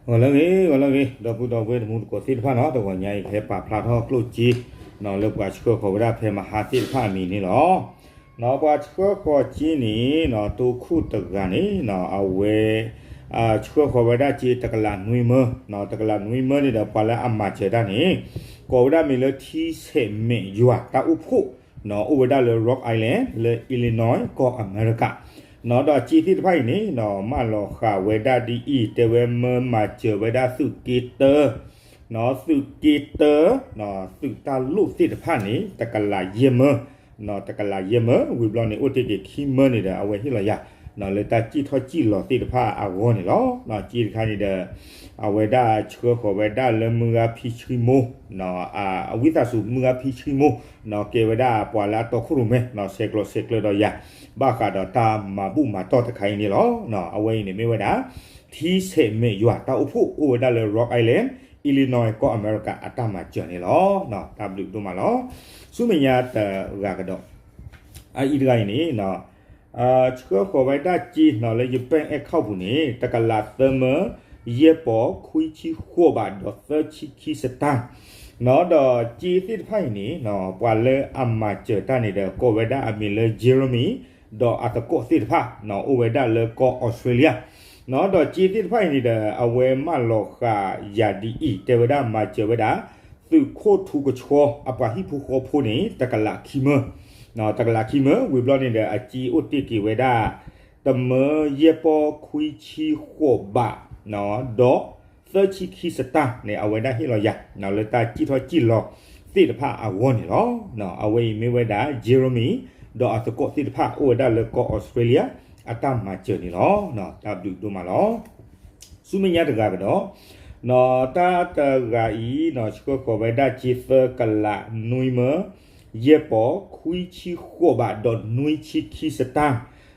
ဂီၤလၢအဂ့ၤ ဂီၤလၢအဂ့ၤ ဒီပုၢ်ဒီဝဲၢ်တံၤသကိးသ့ၣ်တဖၣ်နီၤ, တဂီၤညါအံၤ ကဟဲပာ်ဖျါထီၣ်ကျိၣ်စ့ လၢပှၤဆှၢဃီၤဝဲဒၣ်ဖဲမဟါသ့ၣ်တဖၣ်အမံၤန့ၣ်လီၤ. ပှၤဆှၢဃီၤစ့န့ၣ် တိခိၣ်တဂၤန့ၣ် အဝဲ ဆှၢဃီၤဝဲဒၣ်စ့တကလးနွံမၢ, တကလးနွံမၢန့ၣ်ဒီး ပှၤလၢအမၤစၢၤတၢ်န့ၣ် ကိးဝဲဒၣ်မ့ၢ်လၢ ထံဆဲးမဲာ်ယွၤတၢ်အိၣ်ဖှိၣ် အိၣ်ဝဲဒၣ်လၢ Rock Island လၢ Illinois ကီၢ်အမဲရကၤ, ဒီးအစ့သ့ၣ်တဖၣ်အံၤန့ၣ် မၢလီၤဃာ်ဝဲဒၣ်ဒ်အံၤ တဲဝဲမၢမၤစၢၤဝဲဒၣ်သုးက့တၢ သုးက့တၢ သုးတၢ်လိၣ်သ့ၣ်တဖၣ်န့ၣ် တကလးယဲၢ်မၢ, တကလးယဲၢ်မၢ ဝံၤဘျီန့ၣ် အိၣ်တ့ၢ်က့ၤခံမၢန့ၣ်ဒီး အဝဲဟ့ၣ်လီၤယၤ လၢတၢ်စံၣ်ထီၣ်စံၣ်လီၤသ့ၣ်တဖၣ်အဂီၢ်န့ၣ်လီၤ. စ့တခါန့ၣ်ဒီး အဝဲဒၣ်ဆှၢဃီၤဝဲဒၣ်လၢမုၢ်ဂၤဖံဆှံမိၢ် အဝံသးစူၤမုၢ်ဂၤဖံဆှံမိၢ် ကဲဝဲဒၣ်ပှၤလၢအတီခိၣ်ရိၣ်မဲ ဆဲးကျိးဆဲးကျၢဒီးယၤ ဘၣ်ဃးဒီးတၢ်မၤဘူၣ်မၤတီၢ်တခါအံၤန့ၣ်လီၤ. အဝဲအံၤန့ၣ်မ့ၢ်ဝဲဒၣ် ထံဆဲးမဲာ်ယွၤတၢ်အိၣ်ဖှိၣ် အိၣ်ဝဲဒၣ်လၢ Rock Island Illinois ကီၢ်အမဲရကၤအတၢ်မၤစၢၤန့ၣ်လီၤ. တၢ်ဘျုးဒိၣ်မးလီၤ. ဆူမဲာ်ညါတဂၤကဒီး အအံၤတဂၤအံၤန့ၣ် ဆှၢဃီၤဝဲဒၣ်စ့နီၤ လၢယ bank account ပူၤန့ၣ် တကလးသၢမၢ ယဲၢ်ပီၤ ခွံဆံဃိးဘး ဒီးသၢဆံခံစတၢ် ဒီးစ့သ့ၣ်တဖၣ်အံၤန့ၣ် ပှၤလၢအမၤစၢၤတၢ်န့ၣ်ဒီး ကိးဝဲဒၣ်အမံၤလၢ Jeremy ဒီးအသကိးသ့ၣ်တဖၣ် အိၣ်ဝဲဒၣ်လၢကီၢ်အီစထြ့လယါ ဒီးစ့သ့ၣ်တဖၣ်အံၤန့ၣ်ဒီး အဝဲမၢလီၤဃာ်ယၤဒ်အံၤ တဲဝဲဒၣ်မၤစၢၤဝဲဒၣ် သုးခိၣ်ထူကဆှီ အပှၤဟံၣ်ဖိဃီဖိန့ၣ် တကလးခံမၢ တကလးခံမၢ ဝံၤဘျီန့ၣ်ဒီး အစ့အိၣ်တ့ၢ်က့ၤဝဲဒၣ် တမၢယဲၢ်ပီၤခွံဆံဃိးဘး ဒီးသၢဆံခံစတၢ်န့ၣ် အဝဲဒၣ်ဟ့ၣ်လီၤယၤ လၢတၢ်စံၣ်ထီၣ်စံၣ်လီၤသ့ၣ်တဖၣ်အဂီၢ်န့ၣ်လီၤ. အဝဲအံၤမ့ၢ်ဝဲဒၣ် Jeremy ဒီးအသကိးသ့ၣ်တဖၣ် အိၣ်ဝဲဒၣ်လၢကီၢ်အီစထြ့လယါ အတၢ်မၤစၢၤန့ၣ်လီၤ. တၢ်ဘျုးဒိၣ်မးလီၤ. ဆူမဲာ်ညါတဂၤကဒီး တၢ်တဂၤအံၤ ဆှၢဃီၤဝဲဒၣ်စ့သၢကလးနွံမၢ ယဲၢ်ပီၤခွံဆံဃိးဘး ဒီးနွံဆံခံစတၢ်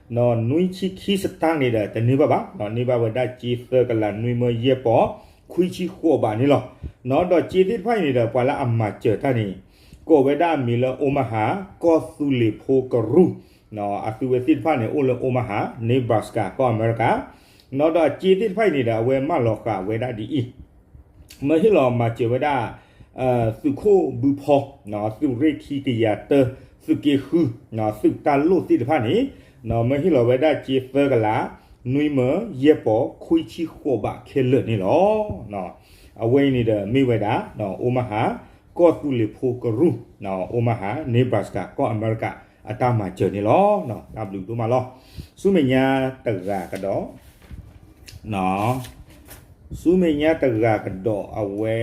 နွံဆံခံစတၢ်န့ၣ်ဒီး တန့ၢ်ဘၣ်ဘၣ် န့ၢ်ဘၣ်ဝဲဒၣ်စ့သၢကလးနွံမၢ ယဲၢ်ပီၤခွံဆံဃိးဘးန့ၣ်လီၤ. ဒီးစ့သ့ၣ်တဖၣ်အံၤန့ၣ်ဒီး ပှၤလၢအမၤစၢၤတၢ်န့ၣ် ကိးဝဲဒၣ်အမံၤလၢ Omaha ကီၢ်သူလ့ၤဖိကရူၢ် အသုဝဲသ့ၣ်တဖၣ်န့ၣ် အိၣ်လၢ Omaha Nebraska ကီၢ်အမဲရကၤ ဒီးအစ့သ့ၣ်တဖၣ်အံၤန့ၣ်ဒီး အဝဲမၢလီၤဃာ်ဝဲဒၣ်ဒ်အံၤ မၢဟ့ၣ်လီၤမၤစၢၤဝဲဒၣ် သုးခိၣ်ဘုဖီ သုးရ့ၣ်ခံကယၤတၢ သုးက့ဃု သုးတၢ်လိၣ်သ့ၣ်တဖၣ်န့ၣ် မၢဟ့ၣ်လီၤဝဲဒၣ်စ့သၢကလး နွံမၢ ယဲၢ်ပီၤခွံဆံဃိးဘးခဲလၢာ်န့ၣ်လီၤ. အဝဲအံၤန့ၣ်ဒီးမ့ၢ်ဝဲဒၣ် Omaha ကီၢ်သူလ့ၤဖိကရူၢ် Omaha Nebraska ကီၢ်အမဲရကၤ အတၢ်မၤစၢၤန့ၣ်လီၤ. တၢ်ဘျုးဒိၣ်မးလီၤ. ဆူမဲာ်ညါတဂၤကဒီး ဆူမဲာ်ညါတဂၤကဒီးအဝဲ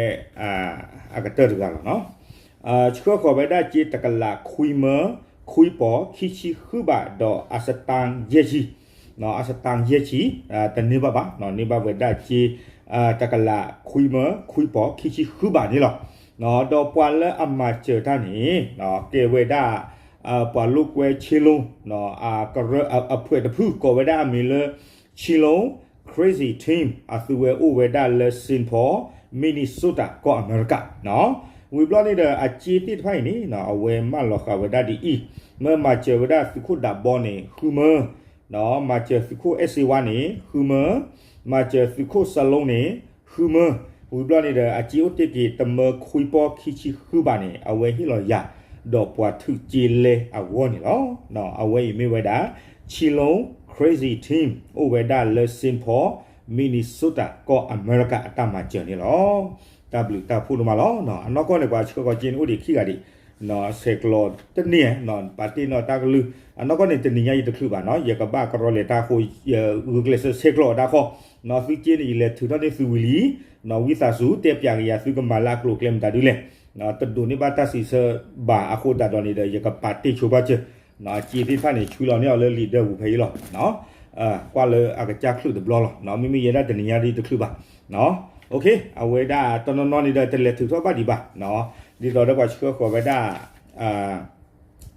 အကတၢၢ်တဂၤလီၤနီၤ. ဆှၢဃီၤဝဲဒၣ်စ့တကလးခွံမၢ ခွံပီၤ ခံဆံဃုဘး ဒီးအစတၢ်ယဲၢ်ဆံ အစတၢ်ယဲၢ်ဆံ တန့ၢ်ဘၣ်ဘၣ် န့ၢ်ဘၣ်ဝဲဒၣ်စ့ တကလးခွံမၢ ခွံပီၤ ခံဆံဃုဘးန့ၣ်လီၤ. ဒီးပှၤလၢအမၤစၢၤတၢ်န့ၣ် ကဲဝဲဒၣ် ပှၤလိာ်ကွဲ Chelone အကရၢ အဖှဲးတဖု ကိးဝဲဒၣ်အမံၤလၢ Chelone Crazy Team အသုဝဲအိၣ်ဝဲဒၣ်လၢ Saint Paul Minnesota ကီၢ်အမဲရကၤ ဝံၤဘျီန့ၣ်ဒီး အစ့သ့ၣ်တဖၣ်အံၤန့ၣ် အဝဲမၢလီၤဃာ်ဝဲဒၣ်ဒ်အံၤ မၢမၤစၢၤဝဲဒၣ်သုးခိၣ်ဒးဘီန့ၣ် ဃုမၢ မၤစၢၤသုးခိၣ်အဲၣ်စ့ဝါန့ၣ် ဃုမၢ မၤစၢၤသုးခိၣ်စလိန့ၣ် ဃုမၢ ဝံၤဘျီန့ၣ်ဒီး အစ့အိၣ်တ့ၢ်က့ၤ တမၢခွံပီၤခံဆံဃုဘးန့ၣ် အဝဲဟ့ၣ်လီၤယၤ ဒီးပှၤထုးစ့လဲအဂီၢ်န့ၣ်လီၤ. အဝဲအံၤမ့ၢ်ဝဲဒၣ် Chelone Crazy Team အိၣ်ဝဲဒၣ်လၢ Saint Paul Minnesota ကီၢ်အမဲရကၤအတၢ်မၤစၢၤန့ၣ်လီၤ. တၢ်ဘျုးတၢ်ဖှိၣ်ဒိၣ်မးလီၤ. အနီၢ်ကီၢ်န့ၣ် ပှၤဆှၢဃီၤစ့န့ၣ်အိၣ်ဒံးခံဂၤဒံး ဆဲးကျိးတန့ၢ် ပာ်တ့ၢ်နီၣ်တၢ်ကလုၢ် အနီၢ်ကီၢ်န့ၣ် တနံၤညါယတချုးဘၣ်နီၤ ယကဘၣ်ကရီလဲၤတၢ်အဃိ ယဂုာ်ကျဲးစၢးဆဲးကျိးအီၤတၢ်ဃီ သုစ့န့ၣ် ယလဲၤထုးထီၣ်န့ၢ်သုဝံၤလံ ဝံသးစူၤ တဲပျးက့ၤယၤ သုကမၤလၢအကျိၤအကျဲမတၤဒ်လဲၣ် တဒိးန့ၢ်ဘၣ်တၢ်စံးဆၢဘၣ်အဃိသတးဒီးန့ၣ်ဒီး ယကပာ်တ့ၢ်ဆိပာ်စၢၤ စ့သ့ၣ်တဖၣ်န့ၣ် ဆွံလီၤန့ၢ်အီၤလၢလံာ်ဒၢပူၤဖဲအံၤလီၤ ကွၢ်လၢအကစၢ်ချုးတဘျီလီၤ မ့မ့ၢ်ယဲဒၣ်တနံၤညါဒ်တချုးဘၣ် အဝဲဒၣ်တနီၤနီၤန့ၣ်ဒီး တလဲၤထုးထီၣ်ဘၣ်ဒံးဘၣ် ဒ်သိးဒီးပှၤဆှၢဃီၤဝဲဒၣ်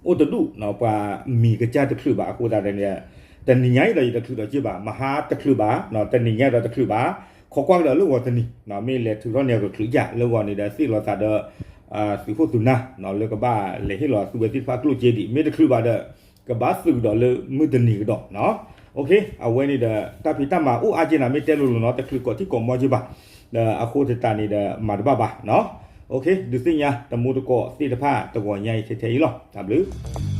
အိၣ်တဒူၣ် ပှၤမံၤကစၢ်တချုးဘၣ်အဃိသတးဒီးန့ၣ် တနံၤညါအံၤဒီးယတချုးဒီးက့ၢ်ဘၣ် မဟါတချုးဘၣ် တနံၤညါဒီးတချုးဘၣ် ခိးကွၢ်ကဒီးလၢဂီၤတနံၤ မ့ၢ်လဲၤထုးထီၣ်န့ၢ်အကချုးယၢ်လၢဂီၤန့ၣ်ဒီးသ့ၣ်လီၤသးဒီး သုးခိၣ်သုးနၢ် လၢကဘၣ်လဲၤဟ့ၣ်လီၤသုဝဲသ့ၣ်တဖၣ်ကျိၣ်စ့ဒံး မ့ၢ်တချုးဘၣ်ဒီး ကဘၣ်သုးကဒီးလၢမုၢ်တနံၤကဒီး အဝဲန့ၣ်ဒီး တၢ်ဖံးတၢ်မၤအိၣ်အါက့နၤ မ့ၢ်တဲလိၤလိၤနီၤ တချုးကိးထံကိးမီက့ဘၣ်, ဒီးအဃိသတးန့ၣ်ဒီး မၤတဘၣ်ဘၣ်နီၤ. ဒုးသ့ၣ်ညါ တမူတကိးသ့ၣ်တဖၣ်တဂီၤညါအံၤထဲထဲအံၤလီၤ. တၢ်ဘျုး